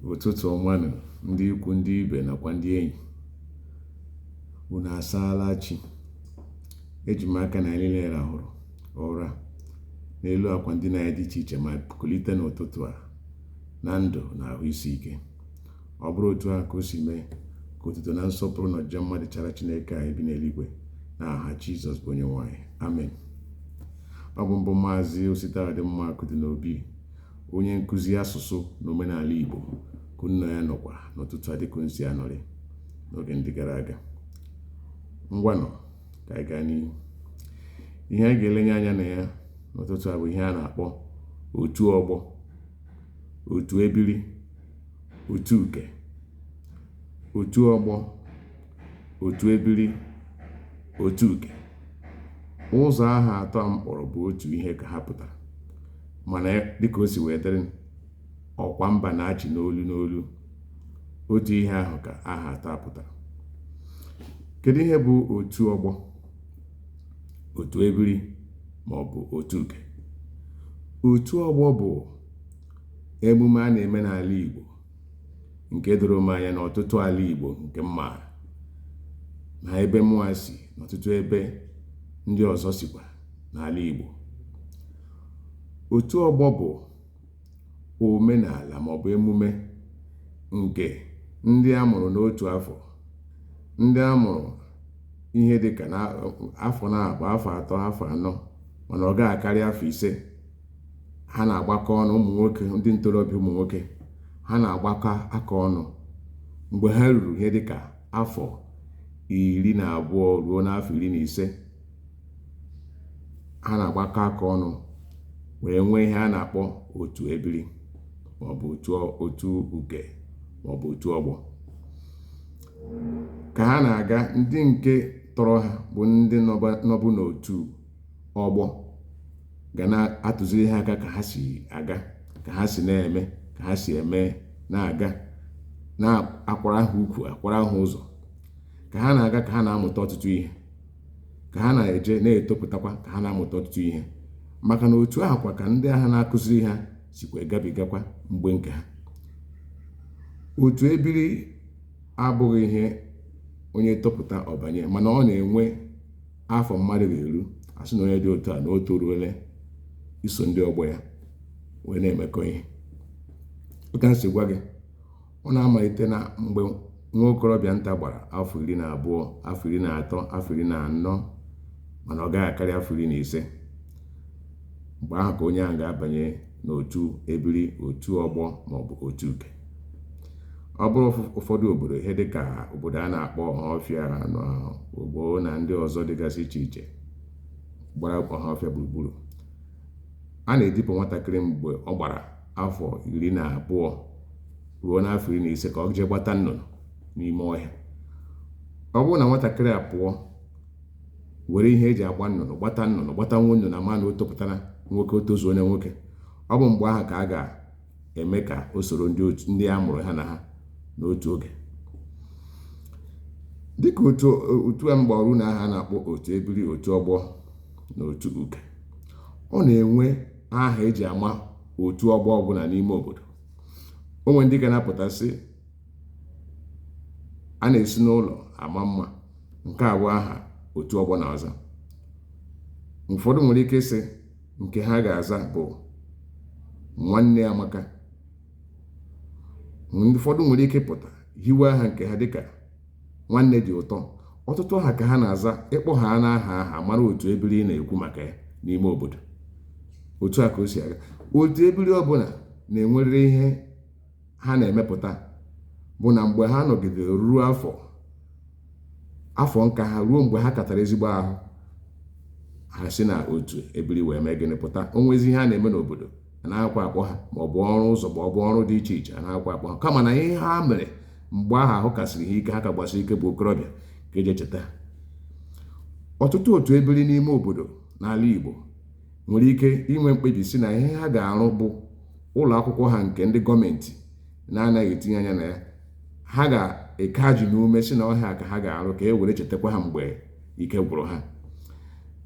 Ụtụtụ ọma nụ, ndị ikwu, ndị ibe nakwa ndị enyi. Unu asaala chi? Eji m aka na anyị niile rahụrụ ụra n'elu akwa ndina anyị dị iche iche ma kulite n'ụtụtụ a na ndụ na ahụ isi ike. Ọ bụrụ otu a ka o si mee, ka otuto na nsọpụrụ na ọjịja mma dịchara Chineke anyị bi n'eluigwe n'aha Jizọs bụ Onyenwe anyị. Amen. Ọ bụ mbụ Maazị Ositadịmma Akụdịnobi, onye nkụzi asụsụ na omenala Igbo, ka unu na ya nọkwa n'ụtụtụ a dịka unu si anọrị n'oge ndị gara aga. Ngwanụ, ka anyị gaa n'ihu. Ihe anyị ga-elenye anya na ya n'ụtụtụ a bụ ihe a na-akpọ otu ọgbọ, otu ebiri, otu uke, otu ọgbọ, otu ebiri, otu uke. Ụzọ aha atọ a m kpọrọ bụ otu ihe ka ha pụtara, mana dịka o si wee dịrị, ọkwa mba na-achị n'olu n'olu, otu ihe ahụ ka aha atọ a pụtara. Kedu ihe bụ otu ọgbọ, otu ebiri ma ọ bụ otu uke? Otu ọgbọ bụ emume a na-eme n'ala Igbo nke doro m anya na ọtụtụ ala Igbo nke m maara na ebe mụa si na ọtụtụ ebe ndị ọzọ sikwa n'ala Igbo. Otu ọgbọ bụ omenala maọbụ emume nke ndị a mụrụ n'otu afọ, ndị a mụrụ ihe dịka afọ na-abụ, afọ 3, afọ 4, mana ọ gaghị akarị afọ 5, ha na-agbakọ ọnụ. Ụmụ nwoke, ndị ntorobịa ụmụ nwoke, ha na-agbakọ aka ọnụ mgbe ha ruru ihe dịka afọ 12 ruo n'afọ 15, ha na-agbakọ aka ọnụ wee nwee ihe a na-akpọ otu ebiri maọbụ otu uke maọbụ otu ọgbọ. Ka ha na-aga, ndị nke tọrọ ha bụ ndị nọbụ n'otu ọgbọ ga na-atụziri ha aka ka ha si aga, ka ha si na-eme, ka ha si eme na-aga, na-akwara ha ukwu, akwara ha ụzọ. Ka ha na-aga, ka ha na-amụta ọtụtụ ihe. Ka ha na-eje na-etopụtakwa, ka ha na-amụta ọtụtụ ihe, maka na otu ahụ kwa ka ndị agha na-akụziri ha sikwa gabigakwa mgbe nke ha. Otu ebiri abụghị ihe onye topụta ọbanye, mana ọ na-enwe afọ mmadụ ga-eru asị na onye dị otu a na o toruole iso ndị ọgbọ ya wee na-emekọ ihe. Dịka m si gwa gị, ọ na-amalite na mgbe nwa okorobịa nta gbara afọ 12, afọ 13, afọ 14, mana ọ gaghị akarị afọ 15. Mgbe ahụ ka onye ahụ ga-abanye n'otu ebiri, otu ọgbọ maọbụ otu uke. Ọ bụrụ ụfọdụ obodo, ihe dịka obodo a na-akpọ Ọhafịa na Ogbo na ndị ọzọ dịgasị iche iche gbara Ọhafịa gburugburu, a na-edipụ nwatakịrị mgbe ọ gbara afọ 12 ruo n'afọ 15 ka ọ jee gbata nnụnụ n'ime ọhịa. Ọ bụrụ na nwatakịrị a pụọ were ihe eji agba nnụnụ gbata nnụnụ, gbata nwa nnụnụ, ama na o topụtara nwoke, o tozuo onye nwoke, ọ bụ mgbe ahụ ka a ga-eme ka o soro ndị a mụrụ ha na ha n'otu oge. Dịka otu a mgbaru na aha a na-akpọ otu ebiri, otu ọgbọ na otu uke, ọ na-enwe aha eji ama otu ọgbọ ọbụla n'ime obodo. O nwere ndị ga na-apụta sị a na-esi n'ụlọ ama mma, nke a bụ aha otu ọgbọ na-aza. Ụfọdụ nwere ike ịsị nke ha ga-aza bụ nwanne amaka. Ụfọdụ nwere ike pụta hiwe aha nke ha dịka nwanne dị ụtọ. Ọtụtụ aha ka ha na-aza. Ịkpọ ha n'aha aha, mara otu ebiri na-ekwu maka ya n'ime obodo. Otu a ka o si aga. Otu ebiri ọbụla na-enwerịrị ihe ha na-emepụta, bụ na mgbe ha nọgidere ruo afọ nka ha, ruo mgbe ha katara ezigbo ahụ, ha si na otu ebiri wee mee gịnị? Pụta. O nwezi ihe a na-eme n'obodo, a na-akwa akpọ ha, ma ọ bụ ọrụ ụzọ, ma ọ bụ ọrụ dị iche iche, a na-akwa akpọ ha. Kama na ihe ha mere mgbe ahụ ahụ kasịrị ha ike, ha ka gbasiri ike, bụ okorobịa, ka eji echeta ha. Ọtụtụ otu ebiri n'ime obodo n'ala Igbo nwere ike inwe mkpebi si na ihe ha ga-arụ bụ ụlọ akwụkwọ ha nke ndị gọọmenti na-anaghị etinye anya na ya. Ha ga-eke ajụ n'ume si na ọhịa ka ha ga-arụ ka e were chetakwa ha mgbe ike gwụrụ ha.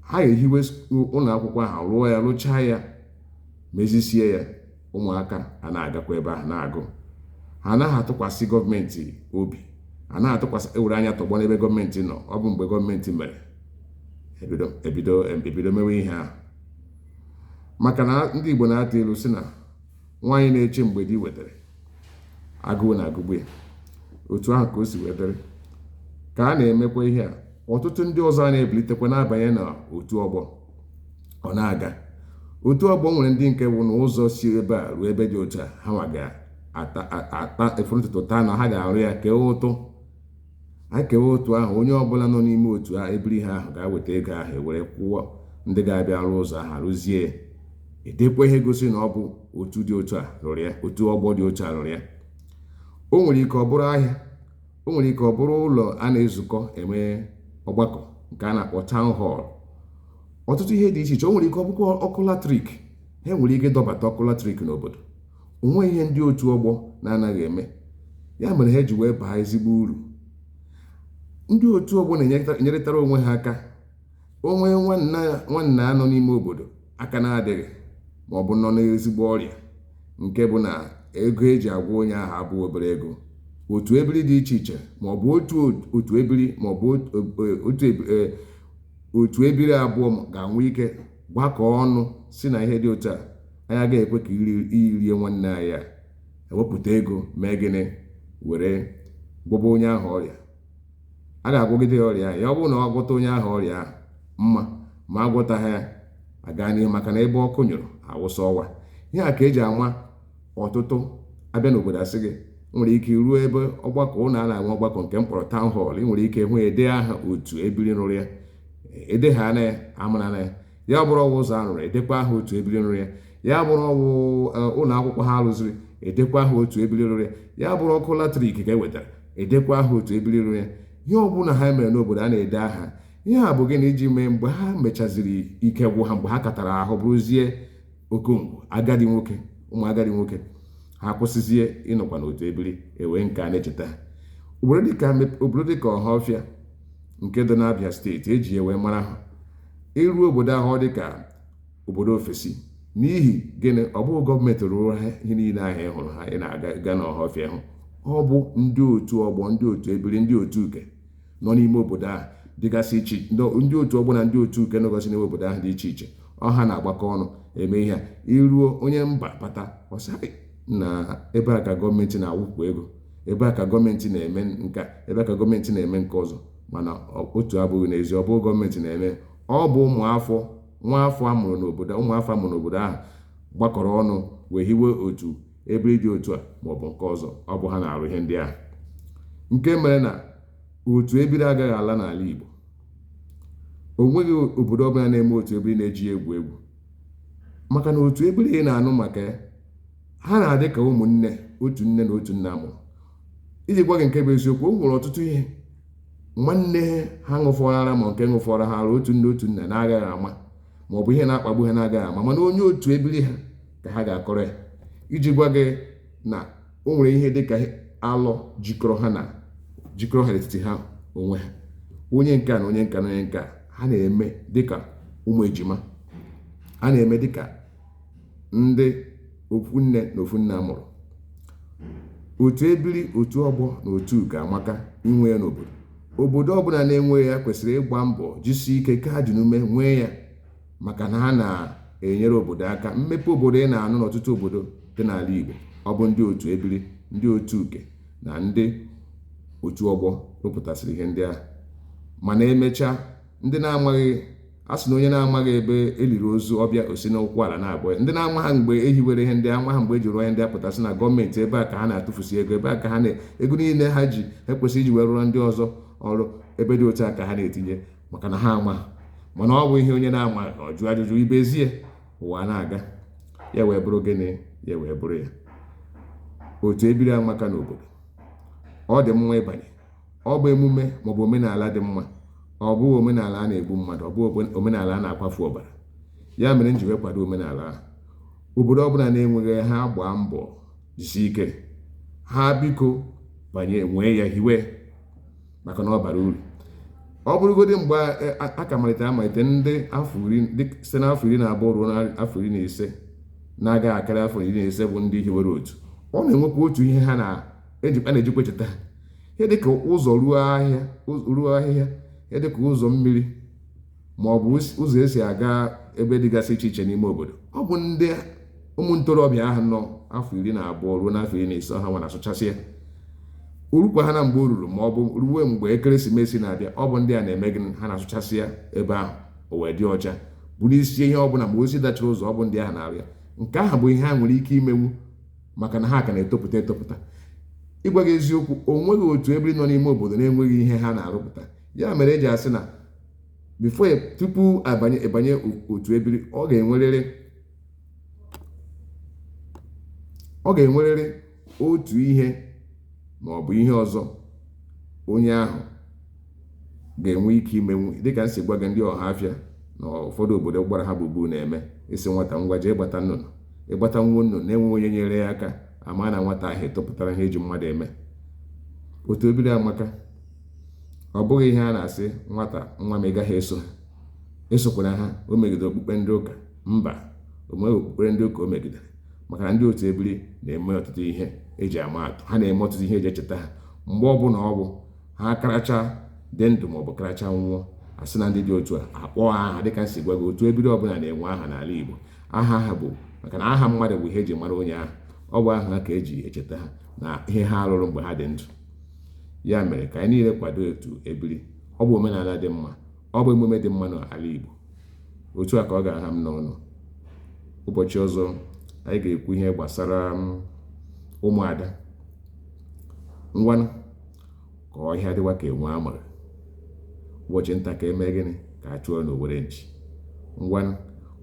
Ha ga-ehiwe ụlọ akwụkwọ ahụ, rụọ ya, rụchaa ya, mezisie ya, ụmụaka a na-agakwa ebe ahụ na-agụ. Ha anaghị atụkwasị gọọmenti obi, anaghị atụkwasị ewere anya tọgbọ n'ebe gọọmenti nọ. Ọ bụ mgbe gọọmenti mere ebido ebido ebido mewe ihe ahụ, maka na ndị Igbo na-atụ ilu sị na nwaanyị na-eche mgbe di wetara, agụụ na-agụgbu ya. Otu ahụ ka o si wee dịrị ka a na-emekwa ihe a. Ọtụtụ ndị ọzọ a na-ebilitekwa na-abanye na otu ọgbọ, ọ na-aga. Otu ọgbọ nwere ndị nke bụ na ụzọ si ebe a ruo ebe dị otu a, ha nwa ga-ata efuru ntutu taa na ha ga-arụ ya, kee ụtụ a, kewe otu ahụ. Onye ọbụla nọ n'ime otu a ebiri ha ahụ ga-eweta ego ahụ, ewere kwụọ ndị ga-abịa arụ ụzọ ahụ, arụzie, edekwa ihe gosi na ọ bụ otu dị otu a rụrụ ya, otu ọgbọ dị otu a rụrụ ya. O nwere ike ọ bụrụ ahịa, o nwere ike ọ bụrụ ụlọ a na-ezukọ eme ọgbakọ nke a na-akpọ town hall, ọtụtụ ihe dị iche iche. O nwere ike ọ bụkwa ọkụ latrik, ha nwere ike ịdọbata ọkụ latrik n'obodo. O nweghị ihe ndị otu ọgbọ na-anaghị eme. Ya mere ha ji wee baa ezigbo uru. Ndị otu ọgbọ na-enyerịtara onwe ha aka. Onwe nwanna nọ n'ime obodo aka na-adịghị, ma ọ bụ nọ n'ezigbo ọrịa nke bụ na ego eji agwọ onye ahụ abụghị obere ego, otu ebiri dị iche iche, ma ọ bụ otu otu ebiri, ma ọ bụ otu otu ebiri abụọ ga-anwe ike gbakọọ ọnụ si na ihe dị otu a, anyị agaghị ekwe ka iyi rie nwanne anyị a. Ewepụta ego, mee gịnị? Were gwọba onye ahụ ọrịa. A ga-agwọgide ya ọrịa ahụ. Ya ọ bụrụ na ọ gwọta onye ahụ ọrịa ahụ mma, ma agwọtaghị ya, aga n'ihu, maka na ebe ọkụ nyụrụ, awụsa ọwa. Ihe a ka eji ama ọtụtụ abịa n'obodo, asị gị nwere ike ruo ebe ọgbakọ ụlọ a na-enwe ọgbakọ nke mkpọrọ town hall, ị nwere ike hụ ede aha otu ebiri rụrụ ya, ede ha na ya, amara na ya. Ya bụrụ ọwụ ụzọ a rụrụ, edekwa aha otu ebiri rụrụ ya. Ya bụrụ ọwụ ụlọ akwụkwọ ha rụziri, edekwa aha otu ebiri rụrụ ya. Ya bụrụ ọkụ latrik ka e wetara, edekwa aha otu ebiri rụrụ ya. Ihe ọbụla ha mere n'obodo, a na-ede aha. Ihe a bụ gịnị? Iji mee mgbe ha mechaziri ike gwụ ha, mgbe ha katara ahụ, bụrụzie okongwu, agadi nwoke, ụmụ agadi nwoke, ha kwụsịzie ịnọkwa n'otu ebiri, ewee nke a na-echeta ha. Obodo dịka Ọhafịa nke dị n'Abịa Steeti, eji ya wee mara ha. Iruo obodo ahụ, ọ dịka obodo ofesi. N'ihi gịnị? Ọ bụghị gọọmenti rụrụ ha ihe niile ahụ ị hụrụ ha ị na-aga gaa n'Ọhafịa hụ. Ọ bụ ndị otu ọgbọ, ndị otu ebiri, ndị otu uke nọ n'ime obodo ahụ dịgasị iche, ndị otu ọgbọ na ndị otu uke nọgasị n'ime obodo ahụ dị iche iche, ọha na-agbakọ ọnụ eme ihe a. Iruo, onye mba bata, ọsị na ebe a ka gọọmenti na-awụpụ ego, ebe a ka gọọmenti na-eme nka, ebe a ka gọọmenti na-eme nke ọzọ. Mana otu abụghị n'ezi. Ọ bụghị gọọmenti na-eme, ọ bụ ụmụafọ, nwa afọ amụrụ n'obodo, ụmụafọ amụrụ n'obodo ahụ gbakọrọ ọnụ wee hiwe otu ebiri dị otu a ma ọ bụ nke ọzọ. Ọ bụ ha na-arụ ihe ndị ahụ, nke mere na otu ebiri agaghị ala n'ala Igbo. O nweghị obodo ọbụla na-eme otu ebiri na-eji egwu egwu, maka na otu ebiri ị na-anụ maka ya, ha na-adị ka ụmụnne, otu nne na otu nna mụrụ. Iji gwa gị nke bụ eziokwu, o nwere ọtụtụ ihe nwanne ha ṅụfọrọ ara, ma nke ṅụfọrọ ha ara, otu nne otu nna, na-agaghị ama, ma ọ bụ ihe na-akpagbu ha na-agaghị ama, mana onye otu ebiri ha ka ha ga-akọrọ ya. Iji gwa gị na o nwere ihe dị ka alọ jikọrọ ha na jikọrọ ha n'etiti ha onwe ha, onye nke a na onye nka na onye nka, ha na-eme dịka ụmụ ejima, ha na-eme dịka ndị ofu nne na ofu nna mụrụ. Otu ebiri, otu ọgbọ na otu uke amaka inwe ya n'obodo. Obodo ọbụla na-enweghị ya kwesịrị ịgba mbọ, jisie ike ka ha ji n'ume nwee ya, maka na ha na-enyere obodo aka. Mmepe obodo ị na-anụ n'ọtụtụ obodo dị n'ala Igbo, ọ bụ ndị otu ebiri, ndị otu uke na ndị otu ọgbọ rụpụtasịrị ihe ndị ahụ. Mana emechaa, ndị na-amaghị a sị na onye na-amaghị ebe eliri ozu ọbịa, osi n'ụkwụ ala na-abụ ya. Ndị na-amaghị mgbe ehiwere ihe ndị, amaghị mgbe eji rụọ ihe ndị, apụtasị na gọọmenti ebe a ka ha na-atụfusi ego, ebe a ka ha na ego niile ha ji ha kwesịrị iji wee rụọ ndị ọzọ ọrụ, ebe dị otu a ka ha na-etinye, maka na ha ama. Mana ọ bụ ihe onye na-ama, ọ jụọ ajụjụ ibezie ụwa na-aga ya wee bụrụ gịnị? Ya wee bụrụ ya. Otu ebiri amaka n'obodo, ọ dị mma ịbanye. Ọ bụ emume maọbụ omenala dị mma. Ọ bụghị omenala a na-egbu mmadụ, ọ bụghị omenala a na-akwafu ọbara. Ya mere m ji wee kwado omenala ahụ. Obodo ọbụla na-enweghị ha, gbaa mbọ, jisie ike ha, biko banye, nwee ya, hiwe, maka na ọ bara uru. Ọ bụrụgodị mgbe a ka malitere amalite, ndị afọ 10, site n'afọ 12 ruo n'afọ 15, na-agaghị akarị afọ 15, bụ ndị hiwere otu, ọ na-enwekwa otu ihe ha na a na-ejikwa echeta ha. Ihe dịka ụzọ ruo ahịa, ruo ahịhịa, ihe dịka ụzọ mmiri ma ọ bụ ụzọ esi aga ebe dịgasị iche iche n'ime obodo, ọ bụ ndị ụmụ ntorobịa ahụ nọ afọ 12 ruo n'afọ 15 ha nwa na-asụchasị ya. Urukwa ha na mgbe o ruru ma ọ bụ ruo mgbe ekeresimesi na-abịa, ọ bụ ndị a na-eme gịnị? Ha na-asụchasị ya ebe ahụ, o wee dị ọcha, bụ n'isi ihe ọbụla ma osi dachara ụzọ, ọ bụ ndị ahụ na-arụ ya. Nke ahụ bụ ihe ha nwere ike imenwu maka na ha ka na-etopụta etopụta. Ịgwa gị eziokwu, o nweghị otu ebiri nọ n'ime obodo na-enweghị ihe ha na-arụpụta. Ya mere eji asị na before, tupu abanye ịbanye otu ebiri, ọ ga-enwerịrị otu ihe ma ọ bụ ihe ọzọ onye ahụ ga-enwe ike imenwu. Dịka m si gwa gị, ndị Ọhafịa na ụfọdụ obodo gbara ha gburugburu na-eme isi nwata, ngwa, jee gbata nnụnụ. Ịgbata nwa nnụnụ na-enweghị onye nyere ya aka, ama na nwata ahụ etopụtara ihe eji mmadụ eme. Otu ebiri amaka. Ọ bụghị ihe a na-asị nwata, nwa m, ị gaghị eso ha, esokwana ha, o megidere okpukpe ndị ụka. Mba, o nweghị okpukpere ndị ụka o megidere, maka na ndị otu ebiri na-eme ọtụtụ ihe eji ama atụ. Ha na-eme ọtụtụ ihe eji echeta ha mgbe ọbụla ọ bụ ha karacha dị ndụ maọbụ karacha nwụọ. Asị na ndị dị otu a akpọọ ha aha. Dịka m si gwa gị, otu ebiri ọbụla na-enwe aha n'ala Igbo. Aha ha bụ maka na aha mmadụ bụ ihe eji mara onye ahụ. Ọ bụ aha ha ka eji echeta ha na ihe ha rụrụ mgbe ha dị ndụ. Ya mere ka anyị niile kwado otu ebiri. Ọ bụ omenala dị mma, ọ bụ emume dị mma n'ala Igbo. Otu a ka ọ ga-aha m n'ọnụ. Ụbọchị ọzọ anyị ga-ekwu ihe gbasara ụmụada. Ngwanụ, ka ọhịa dịwa ka enwe amụrụ. Ụbọchị nta ka eme gịnị? Ka a chụọ n'owere nchi. Ngwanụ,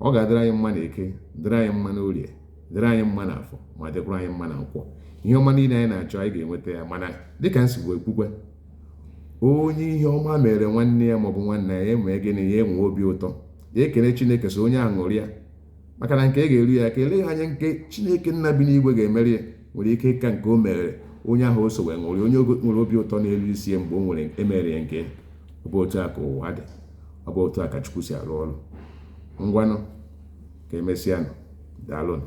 ọ ga-adịrị anyị mma na Eke, dịrị anyị mma n'Orie, dịrị anyị mma n'Afọ, ma dịkwara anyị mma na Nkwọ. Ihe ọma niile anyị na-achọ, anyị ga-enweta ya. Mana dịka m si wee kwukwe, onye ihe ọma mere nwanne ya maọbụ nwanne ya, enwee gịnị? Ya enwe obi ụtọ, ya ekele Chineke, so onye aṅụrị ya, maka na nke e ga-eru ya ka eleghị anya, nke Chineke nna bi n'igwe ga-emeri ya nwere ike ịka nke o mere onye ahụ o so wee ṅụrị, onye nwere obi ụtọ n'elu isi ya mgbe o nwere emere ya nke. Ọ bụ otu a ka ụwa dị, ọ bụ otu a ka Chukwu si arụ ọrụ. Ngwanụ, ka emesịanụ. Daalụnụ.